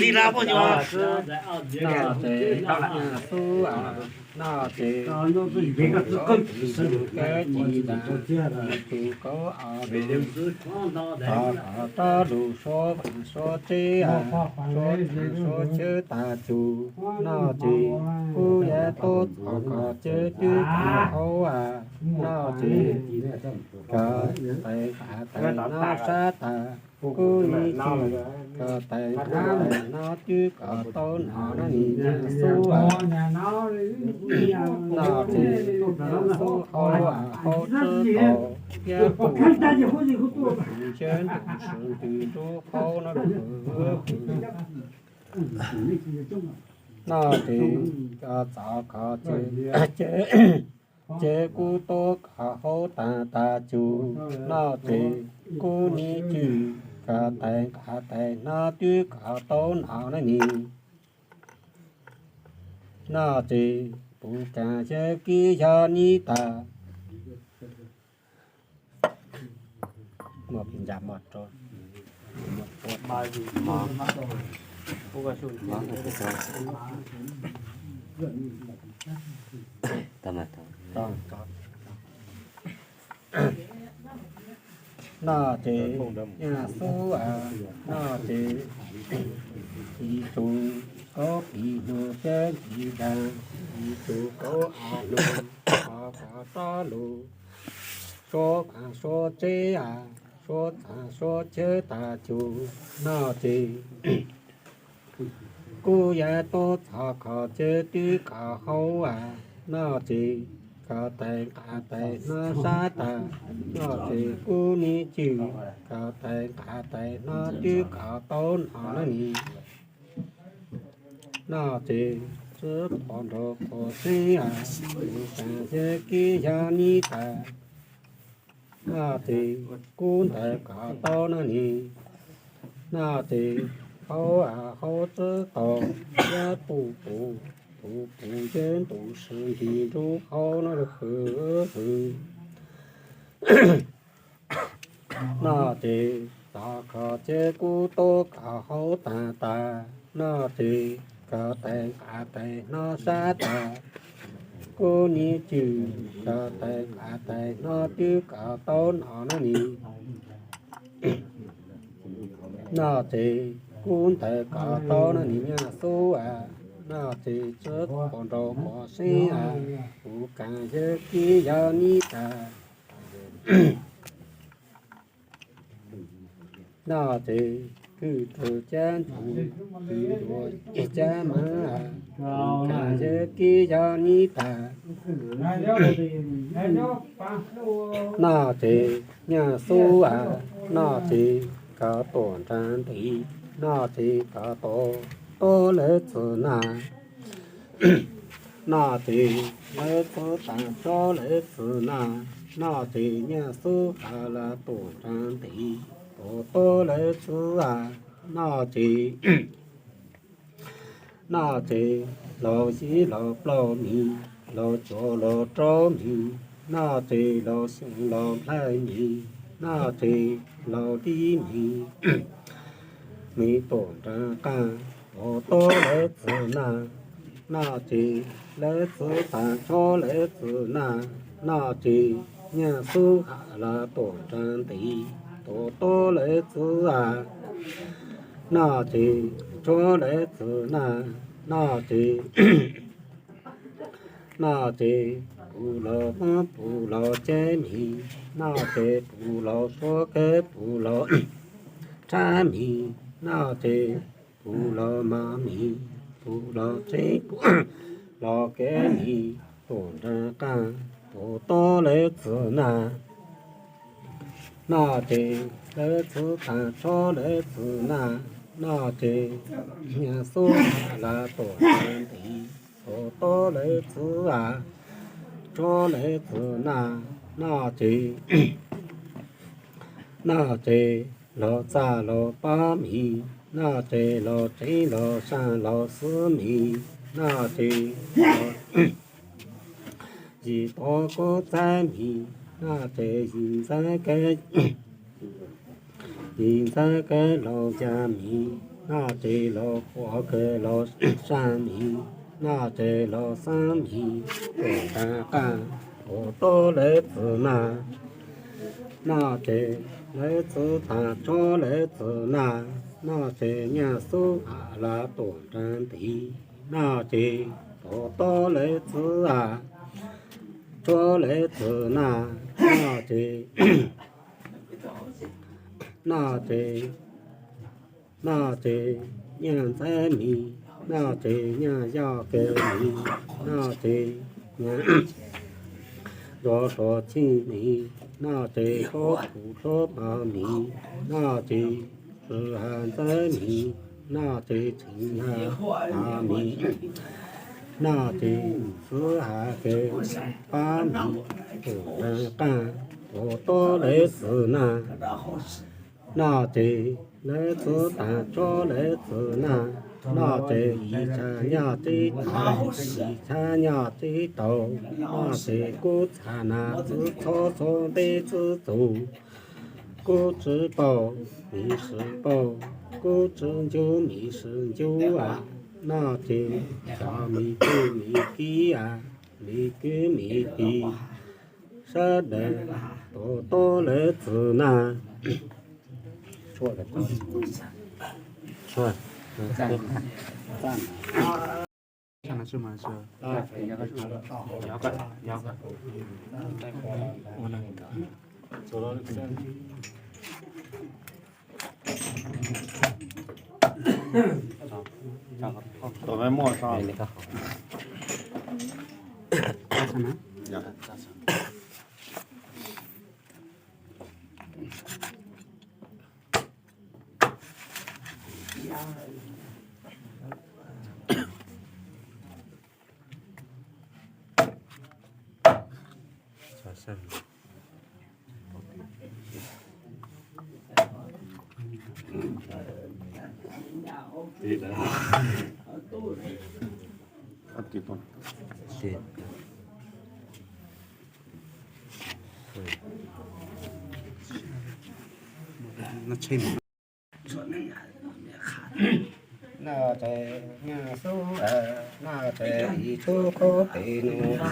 Li lawm poj yog. Noj ces, noj ces, koj ci tas, tus kaub ob lus, thov kom rov lus suab vaam suab teb, suab txha suab chawb tas tsuv. Noj ces, kub yaav tub txhos kos cawv twb kub hauv, noj ces, koj tais nqav tais noj sab tas, kub nij cwj, koj tais nqav tais noj twb koj tau noj na nim nyob xub. Noj ces, nyob xub hauv, hauv tswb tos, yaav pum, ntuj sab ntws nruab hauv no. Noj ces, koj txhos kos cawv, cawv kub tub koj hauv taag tas tsuv. Noj ces, kub nij cwj, koj tais nqav tais noj twb koj tau noj na nim. Noj ces, puv kaam yawg kib yog nij tas. Noj ces, nyob xub, noj ces, ib tug kaub pim nug cawv ci tas, ib tug kaub ob lus, thov kom rov lus suab vaam suab teb, suab txha suab chawb tas tsuv. Noj ces, kub yaav tub txhos kos cawv twb koj hauv, noj ces, koj tais nqav tais noj sab tas, noj ces, kub nij cwj, koj tais nqav tais noj twb koj tau noj na nim. Noj ces, tswb pom nraug quas xeeb, puv kaam yawg kib yog nij tas. Noj ces, kub ntawm koj tau na nim. Noj ces, hauv, hauv tswb tos, yaav pum pum, pum pum yaav ntuj sab ntws nruab hauv no hwv hwv. Noj ces, txhos kos cawv kub tub koj hauv taag tas. Noj ces, koj tais nqav tais noj sab tas, kub nij cwj, koj tais nqav tais noj twb koj tau noj na nim. Noj ces, kub ntawm koj tau na nim nyob xub. Noj ces, tswb pom nraug quas xeeb, puv kaam yawg kib yog nij tas. Noj ces, kwj rug cab ntsuj, kwj rug cab mav, puv kaam yawg kib yog nij tas. Noj ces, nyob xub, noj ces, koj tuam nrag ntiv, noj ces, koj tuam tuab lawv txwv naj. Noj ces, lawv txwv taag tsob lawv txwv naj. Noj ces, nyob xub has lawv tuam nrag ntiv, tuam tuab lawv txwv a. Noj ces, noj ces, los yim los plaub mis, los cuaj los rau mis. Noj ces, los xyoo los nplhaib mis. Noj ces, los dib mis, mis tuam nrag qaab, tuam tuab lawv txwv naj. Noj ces, lawv txwv taag tsob lawv txwv naj. Noj ces, nyob xub has lawv tuam nrag ntiv, tuam tuab lawv txwv a. Noj ces, tsob lawv txwv naj. Noj ces, noj ces, puv los muab puv los ceb mis. Noj ces, puv los suab kawg puv los rhab mis. Noj ces, puv los mov mis, puv los tsev, puv los kev mis, tuam nrag qaab, tuam tuab lawv txwv naj. Noj ces, lawv txwv taag tsob lawv txwv naj. Noj ces, nyob xub has lawv tuam nrag ntiv, tuam tuab lawv txwv a. Tsob lawv txwv naj. Noj ces, noj ces, los txaj los pab mis. Noj ces, los tsev los saab los xwb mis. Noj ces, yim tuav kub txaib mis. Noj ces, yim ntxaib kev, Txiv ntxawm kawg laus ya miv, noj tsev laus quav kawg laus saj miv, noj tsev laus xab miv, tuam nra qaj, tuam tub lawv txwv na, noj tsev lawv txwv tas tsob lawv txwv na, noj tsev nyaj xub has la tuam nra ntiv, noj tsev tuam tub lawv txwv a, tsob lawv txwv na, noj tsev, noj tsev, noj tsev nyaj ntxawb miv, noj tsev nyaj yoj kawg miv, noj tsev nyaj zuav hlua txhij miv, noj tsev hlub kuv hlub pog miv, noj tsev tswv ha ntxawb miv, noj tsev txheev ha pog miv, noj tsev xwb ha kev pab miv, tuam nra qaj, tuam tub lawv txwv na, noj tsev lawv txwv tas tsob lawv txwv na, noj tsev yim txha nyoj teb taug, yim txha nyoj teb taug, noj tsev kub txha nas txwv txhob txhob nteb txwv txug, kub tswv paug miv swv paug, kub tswv ncuv miv swv ncuv a, noj tsev xyov miv kwj miv kib a, miv kwj miv kib, sawv daws tuam tub lawv txwv na. Noj tsev nyaj xub, noj tsev yim txhub kub pem nus,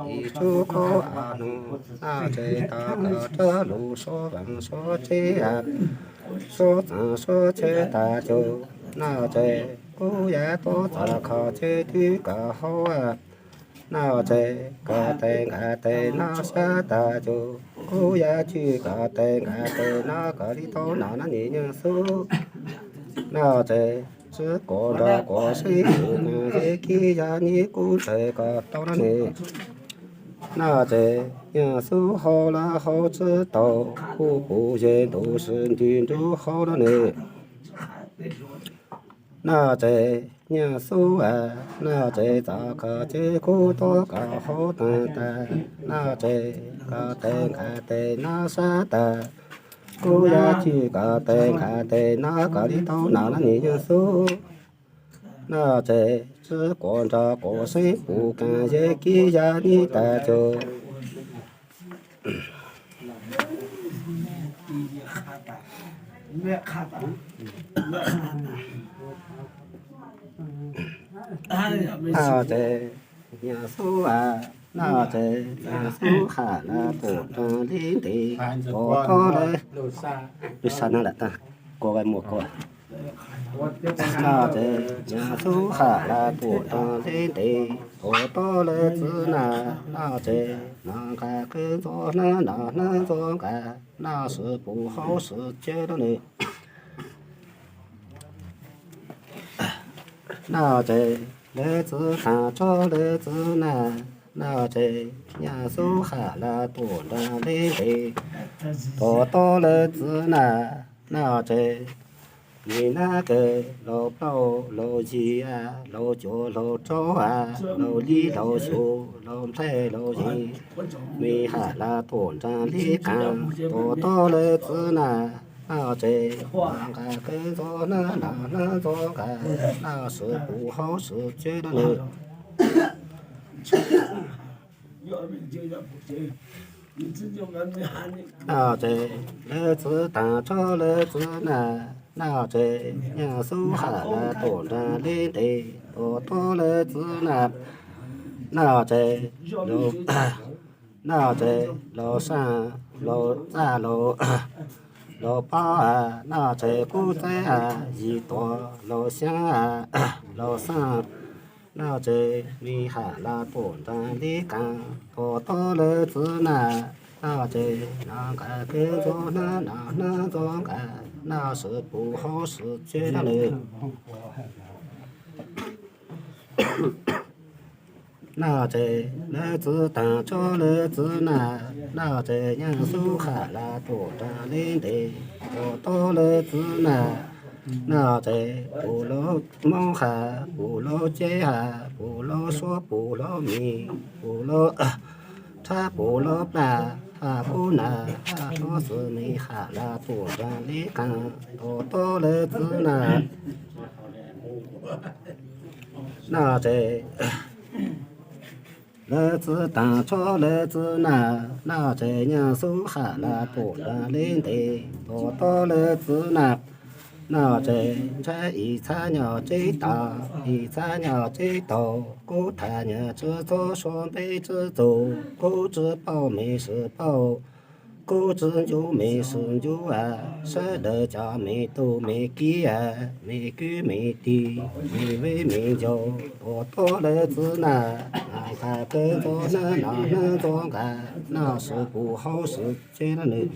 yim txhub kub av nus, noj tsev tos kom rov lus suab vaas suab tsev, suab txaas suab tsheb tas cug, noj tsev kub yam tuab txom kho tsheb twb kom haub, noj tsev kom tes nqaim tes no sab tas cug, kub yam tswj kom tes nqaim tes no kom li tau no na nim nyaj xub. Noj tsev tswv kuam nrog kuam seeb pum nkaas ze kib yam nib kub tsev kom tau na nim. Noj tsev nyaj xub hau lawm hau tswv tau, kuj pum ze ntu sw nti nrub hau na nim. Noj tsev nyaj xub a, noj tsev txom kho tsheb kub tuab kom haub taag tas, noj tsev kom tes nqaim tes no sab tas, kub yam tswj kom tes nqaim tes no kom li tau no na nim nyaj xub. Noj tsev tswv kuam nrog kuam seeb pum nkaas ze kib yam nib tas cug. Noj tsev nyaj xub a, noj tsev nyaj xub ham lawm pum nraag li ntev, pum tub lawv, peb sab na lam tag, kua muag kua. Noj tsev nyaj xub ham lawm pum nraag li ntev, pum tub lawv txwv na, noj tsev no nqaim kub ntxuav hnab no hnab ntxuav nqaim, noj swv pum haub swv ceg lub nws. Noj tsev lawv txwv taag tsob lawv txwv na, noj tsev nyaj xub ham lawm pum nraag li ntev, pum tub lawv txwv na, noj tsev nim nab kawg laus plaub laus yig, laus cuav laus rau, laus lib laus xyu, laus nplhaib laus yig, me ham lawm pum nraag li qaab, pum tub lawv txwv na, noj tsev nqaim kub ntxuav hnab no hnab ntxuav nqaim, noj swv pum haub swv ceg lub nws. Noj tsev, lawv txiv taag tso lawv txiv naj, noj tsev, Nyaj Xub Ham Las tuam nraag le ntev, tuam tuab lawv txiv naj, noj tsev, noj tsev, Laus Saaj, Laus Txaj, Laus Pob, noj tsev, Kub Txaib, Yim Tuam, Laus Xyaab, Laus Xaaj, noj tsev, Me Ham Las tuam nraag le qaab, tuam tuab lawv txiv naj, noj tsev, Noj Nqas Kawg Ntxuag Nab, Noj Nab Ntxuag Nqas, noj swv pum hauv swv tsev nab lawm. Noj tsev, lawv txiv taag tso lawv txiv naj, noj tsev, Nyaj Xub Ham Las tuam nraag le ntev, tuam tuab lawv txiv naj, noj tsev, pum Laus Moob Ham, pum Laus Ceb Ham, pum Laus Suab, pum Laus Mim, pum Laus Rhab, pum Laus Plag, Haj Kub Nas, Haj Kub Xwm, Me Ham Las tuam nraag le qaab, tuam tuab lawv txiv naj, noj tsev, lawv txiv taag tso lawv txiv naj, noj tsev, Nyaj Xub Ham Las tuam nraag le ntev, tuam tuab lawv txiv naj, noj tsev, Ntshaib Ib Txhab Nyoj Tseb Tag, Ib Txhab Nyoj Tseb Taug, Kub Thaj Nyaj Tswb Txhub, Suab Npeb Tswb Txug, Kub Tswb Pauj Me Swm Pauj, Kub Tswb Ncuv Me Swm Ncuv, sawv daws cov me tub me kiv, me kwv me tij, me veb me ncaus, tuam tuab lawv txiv naj, Noj Nqas Kawg Ntxuag Nab, Noj Nab Ntxuag Nqas, noj swv pum hauv swv tsev nab lawm.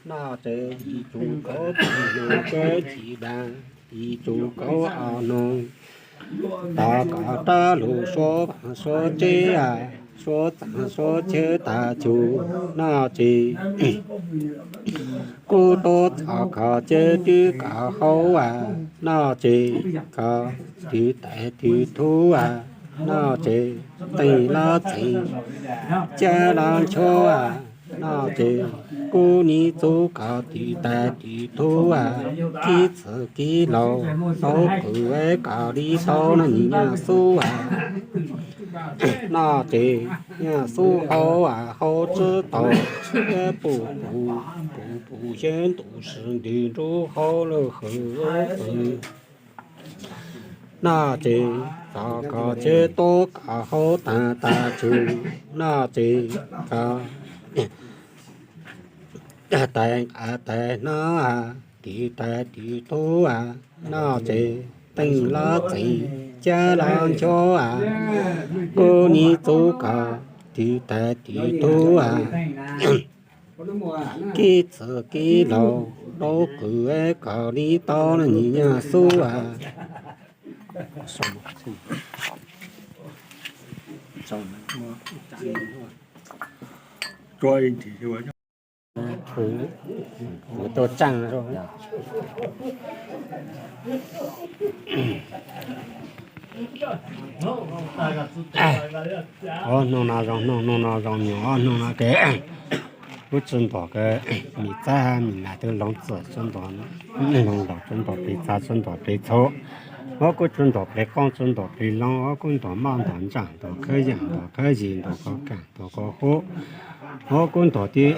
Noj tsev, Yim Tsuj Kauv peb noog Kawg Chim Daag, Yim Tsuj Kauv ob noog, tom kom rab lug Suav vaam Suav tsev, Suav txaam Suav chaw tas tug, noj tsev, Kub Tub Txhov Kos Cawv Twb Kos Hauv, noj tsev, Kos Twg Tais Twg Tub, noj tsev, Teej Lab Txeem Cab Lab Nchuav, noj tsev, Kub Nib Txub Kos Twg Tais Twg Tub, Kib Txwv Kib Laus Laub Qws Kos Li Tau, noj Nyaj Xub, noj tsev, Nyaj Xub Hauv, Hauv Tswb Taug, Xyab Pum Pum, Pum Pum Xyab Ntum Sws Ntws Nruab Hauv Laj Hwm Lub Qws, noj tsev, Txhov Kos Cawv Tub Kos Hauv Taag Tas Tsug, noj tsev, Kos Tais Nqas Tais Hnab, Twg Tais Twg Tub, noj tsev, Teej Lab Txeem Cab Lab Nchuav, Kub Nib Txub Kos Twg Tais Twg Tub, Kib Txwv Kib Laus Laub Qws Kos Li Tau, noj Nyaj Xub, tuaj tseej. Ob noog no zoo, noog noog no zoo nyuag, ob noog no ke, kuj tsi ntom ke, mim txab mim nas twb loov txim tsi ntom, loov laus tsi ntom plig txha tsi ntom plig txhub, ob kuj tsi ntom plig qoob tsi ntom plig loob, ob kuj ntom maj ntom ntsaam ntom khawb yaam ntom khawb yig ntom kov kaam ntom kov hub, ob kuj ntom tib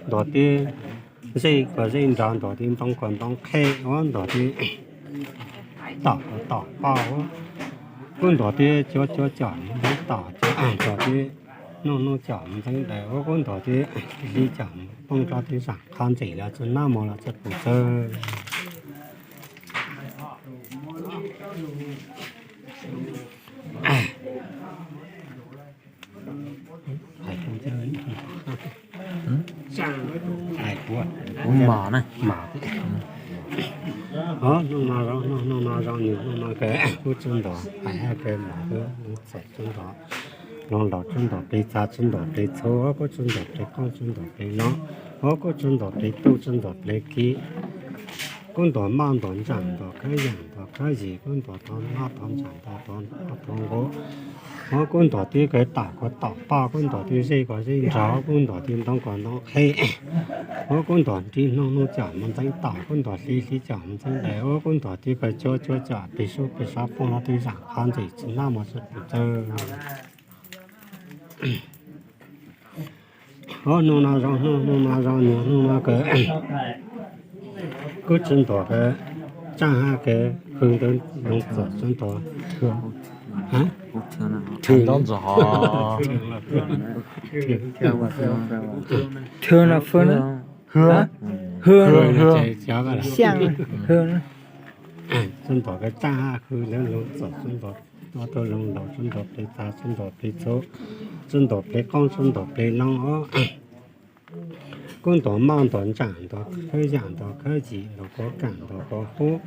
ntom tib zej kom zej nrov, ntom tib ntoo kom ntoo qhe, ob ntom tib tom kom tom qoj, ob kuj ntom tib cuab cuab com ntxeeb tom, ntom tib nuj nuj com ntxeeb daws, ob kuj ntom tib zib com poob rov tib zaam qhov ntxim los tsi nab mos los tsi pum txawg. Kuv mos na. Ob noog no zoo, noog no zoo nyuag, noog no ke kuj tsi ntom, hais hab ke mos txim tsi ntom, loov laus tsi ntom plig txha tsi ntom plig txhub, ob kuj tsi ntom plig qoob tsi ntom plig loob, ob kuj tsi ntom plig tuj tsi ntom plig kiv, Kub ntuas maj ntuas ntsaam ntuas khawb yaam ntuas khawb zis, kub ntuas thov noj thov ntsaam ntuas thov noj thov nqub. Huab kub ntuas twb kawg tom kawg tom poj, kub ntuas twb zej kawg zej nrog, kub ntuas twb ntoo kawg ntoo qhe. Huab kub ntuas nrig noog noog com mus ntxeev tom, kub ntuas hliv hliv com mus ntxeev daim, huab kub ntuas twb kawg cuab cuab com plig sub plig sab poob los twb zaam qhov ntxim tsi noj mov tsi pum txawg. Huab nub no zoo nub, nub no zoo nub, nub no kawg kub tsi ntuas kawg tsaaj hab kawg hwj ntawd loov txom tsi ntuas. Tsi ntuas kawg tsaaj hab hwj ntawd loov txom tsi ntuas, ob tug loov laus tsi ntuas plig txha tsi ntuas plig txhub, tsi ntuas plig qoob tsi ntuas plig noob. Kub ntuas maj ntuas ntsaam ntuas khawb yaam ntuas khawb zis ntuas kuav kaam ntuas kuav hub.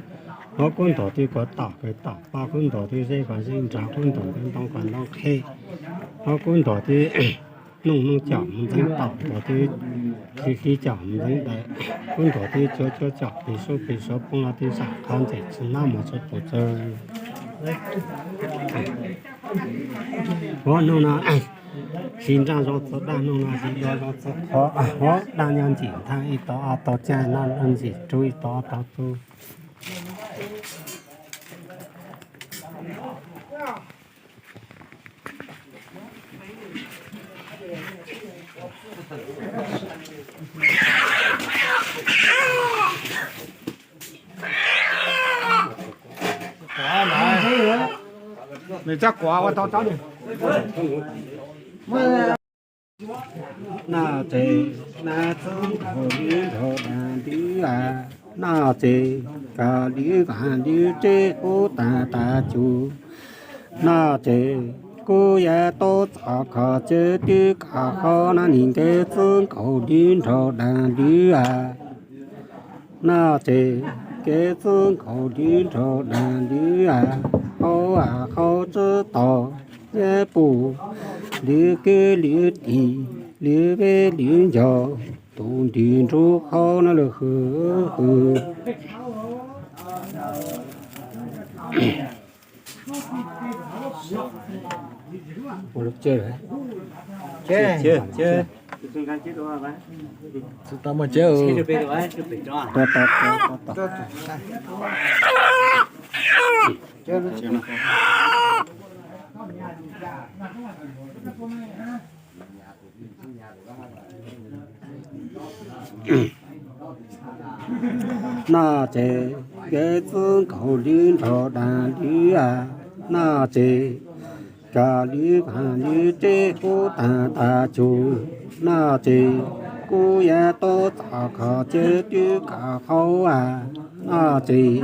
Huab kub ntuas twb kawg tom kawg tom poj, kub ntuas twb zej kawg zej nrog, kub ntuas twb ntoo kawg ntoo qhe. Huab kub ntuas twb noog noog com mus ntxeev tom, ntuas twb hliv hliv com mus ntxeev daim, kub ntuas twb cuab cuab com plig sub plig sab poob los twb zaam qhov ntxim tsi noj mov tsi pum txawg. Huab nub no hliv nraaj zoo txhua dag, nub no hliv dua zoo txhua qhov, huab dag nyob ntxim nthaaj ib tog ob tog caij, noj noj ntxim rub ib tog ob tog txug. Nws txoj kuav ua tau tsob nws. Noj ces nab txwb nkaus lwb nraug daag lwb a, noj ces kov lwb vaag lwb tseb kub taag tas cug, noj ces kub yav tub txov kho cawv twb kov haub nab nis nkev txwb nkaus lwb nraug daag lwb a, noj ces nkev txwb nkaus lwb nraug daag lwb a, haub a haub tsib taug, yab pum lwb kwb lwb tis, lwb veb lwb ncaug, tus ntws nrub haub nab lwm hwv hwv. Noj ces nkev txwb nkaus lwb nraug daag lwb a, noj ces kov lwb vaag lwb tseb kub taag tas cug, noj ces kub yav tub txov kho cawv twb kov haub a, noj ces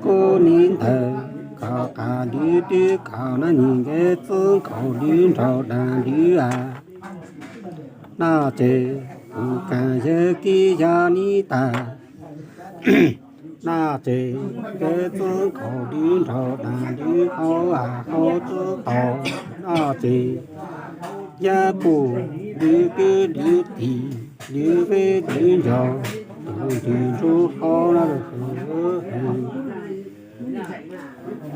kub niv ntawd kov qab lwb twb kov nab nis nkev txwb nkaus lwb nraug daag lwb a, noj ces tus kaag yawg kib yog nib tas, noj ces nkev txwb nkaus lwb nraug daag lwb haub a haub tsib taug, noj ces yab pum lwb kwb lwb tis, lwb veb lwb ncaug, tus ntws nrub haub nab lwm hwv hwv.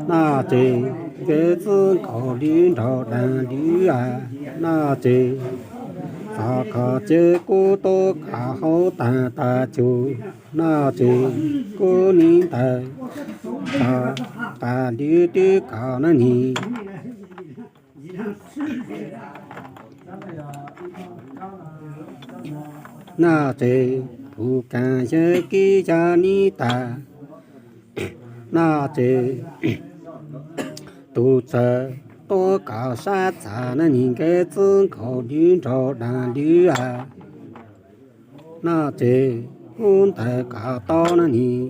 Noj ces nkev txwb nkaus lwb nraug daag lwb a, noj ces txov kho cawv kub tub kov haub taag tas cug, noj ces kub niv ntawd kov qab lwb twb kov nab nis, noj ces tus kaag yawg kib yog nib tas, noj ces tus txawg tub kov sab txag nab nis nkev txwb nkaus lwb nraug daag lwb a, noj ces kub ntawd kov tau nab nis.